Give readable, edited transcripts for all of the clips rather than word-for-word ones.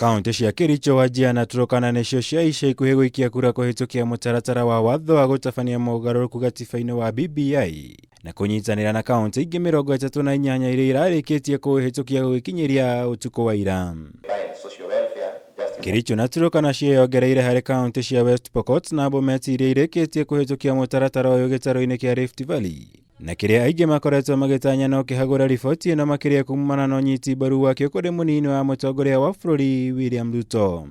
Kaunti cia Kericho, Wajir na Turkana nĩcio cia ica ikuhĩ gũikia kura kũhĩtũkia mũtaratara wa watho wa gũtabania mogarũrũku gatiba-inĩ wa BBI na kũnyitanĩra na kaunti ingĩ 38 iria irarĩkĩtie kũũhĩtũkia gũgĩkinyĩria ũtukũ wa ira. Kericho na Turkana ciĩyongereire harĩ kaunti cia West Pokot na Bomet iria irĩkĩtie kũhĩtũkia mũtaratara ũyũ gĩtarũ-inĩ kĩa Rift Valley na kĩrĩa aingĩ makoretwo magĩtanya no kĩhagũra riboti ĩno makĩria kumana na ũnyiti mbaru wakĩo kũrĩ mũnini wa mũtongoria wa bũrũri William Ruto.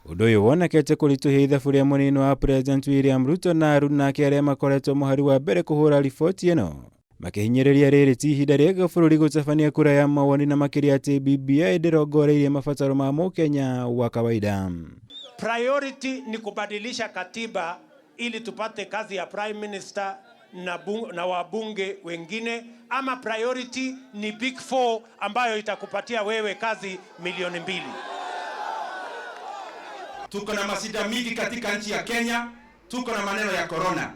Ũndũ ũyũ wonekete kũritũhia ithabu rĩa mũnini wa President William Ruto na aruna ake arĩa makoretwo mũhari wa mbere kũhũra riboti ĩno makĩhinyĩrĩria rĩrĩ ti ihinda rĩega bũrũri gũtabania kura ya mawoni na makĩria atĩ BBI ndĩrongoreirie mabataro ma mũkenya wa kawaida. Priority ni kubadilisha katiba ili tupate kazi ya prime minister na, na wabunge wengine, ama priority ni big four ambayo itakupatia wewe kazi milioni 2? Tuko na mashida mingi katika nchi ya Kenya, tuko na maneno ya corona.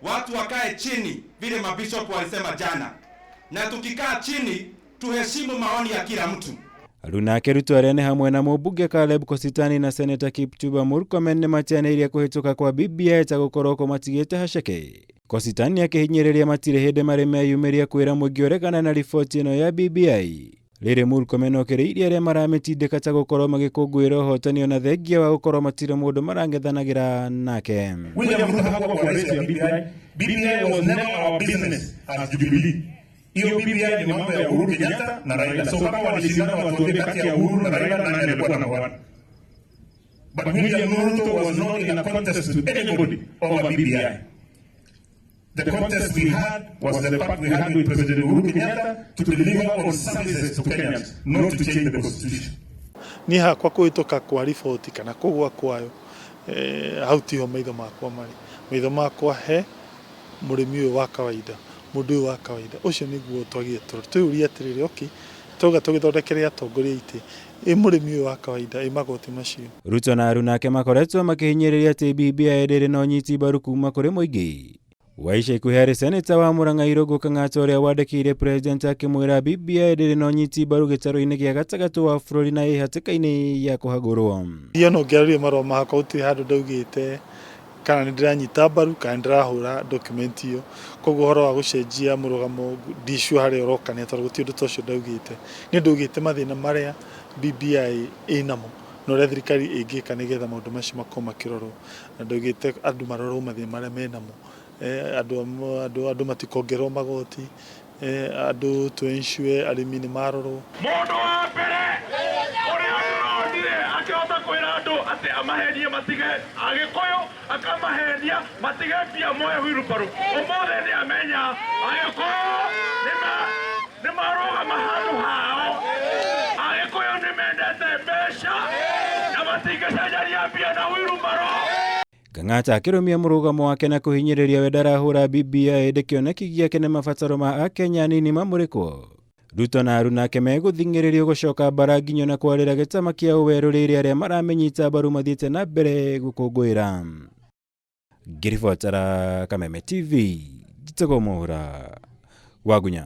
Watu wakae chini vile mabishop walisema jana, na tukikaa chini tuheshimu maoni ya kila mtu. Aruna ake Ruto arĩa nĩ hamwe na mũmbunge Caleb Kositany na Seneta Kipchumba Murkomen nĩ mateanĩirie kũhĩtũka kwa BBI ta gũkorwo kũmatigĩte haceke. Kositany akĩhinyĩrĩria matirĩ hĩndĩ marĩ meyumĩria kwĩra mũingĩ ũregana na riboti ĩno ya BBI. Rĩrĩ Murkomen okĩrĩirie arĩa maramĩtindĩka ta gũkorwo magĩkũngũĩra ũhotani ona thengia wa gũkorwo matirĩ mũndũ marang'ethanagĩra nake. William Ruto hakuwa kwa race ya BBI. BBI was never our business as Jubilee. Hiyo BBI ni mambo ya Uhuru Kenyatta na Raila. So kama walishindana, watuambie kati ya Uhuru na Raila nani alikuwa number one. But William Ruto was not in a contest with anybody over BBI. The contest we had was the pact we had with President Uhuru Kenyatta to deliver on services to Kenyans, not to change the constitution. Niĩ hakwa kũhĩtũka kwa riboti kana kũgwa kwayo, hau tiho maitho makwa marĩ. Maitho makwa he mũrĩmi ũyũ wa kawaida, mũndũ ũyũ wa kawaida, ũcio nĩguo twagĩrĩire tũrore, twĩyũrie atĩrĩrĩ, okay, twauga tũgĩthondekere atongoria itĩ, ĩ mũrĩmi ũyũ wa kawaida, ĩ magoti macio? Ruto na aruna ake makoretwo makĩhinyĩrĩria atĩ BBI ndĩrĩ na ũnyiti mbaru kuma kũrĩ mũingĩ. Wa ica ikuhĩ harĩ seneta wa Murang'a Irũngũ Kang'ata ũrĩa wandĩkĩire president akĩmwĩra BBI ndĩrĩ na ũnyiti mbaru gĩtarũ-inĩ gĩa gatagatĩ wa bũrũri na ĩ hatĩka-inĩ ya kũhagũrwo. Niĩ ona ũngĩarorire marũa makwa, gũtirĩ handũ ndaugĩte kana nĩ ndĩranyita mbaru kana nĩ ndĩrahũra document ĩyo. Koguo ũhoro wa gũcenjia mũrũgamo ndicua harĩa ũroka tondũ gũtirĩ ũndũ ta ũcio ndaugĩte. Niĩ ndaugĩte mathĩna marĩa BBI ĩnamo na ũrĩa thirikari ĩngĩka nĩgetha maũndũ macio makorwo makĩrorwo, na ndaugĩte andũ marorwo mathĩna marĩa menamo, andũ matikongererwo magoti, andũ tũ ensure arĩmi nĩ marorwo. Mũndũ wa mbere ũrĩa tũronire akĩhota kwĩra andũ atĩ amahenie matige Agĩkũyũ, akamahenia matige mbia moe wheelbarrow, ũmũthĩ nĩ amenya Agĩkũyũ nĩ marũgama handũ hao. Agĩkũyũ nĩ mendete mbeca na matingĩcenjeria mbia na wheelbarrow. Kang'ata akĩrũmia mũrũgamo wake na kũhinyĩrĩria we ndarahũra BBI ĩndĩ kĩoneki gĩake nĩ mabataro ma akenya anini mamũrĩkwo. Ruto na aruna ake megũthing'ĩrĩrio gũcoka mbara nginyo na kwarĩra gĩtama kĩa ũwerũ rĩrĩ arĩa maramĩnyita mbaru mathiĩte na mbere gũkũngũĩra. Ngĩribotera Kameme TV, njĩtagwo Mũhũra Wagunya.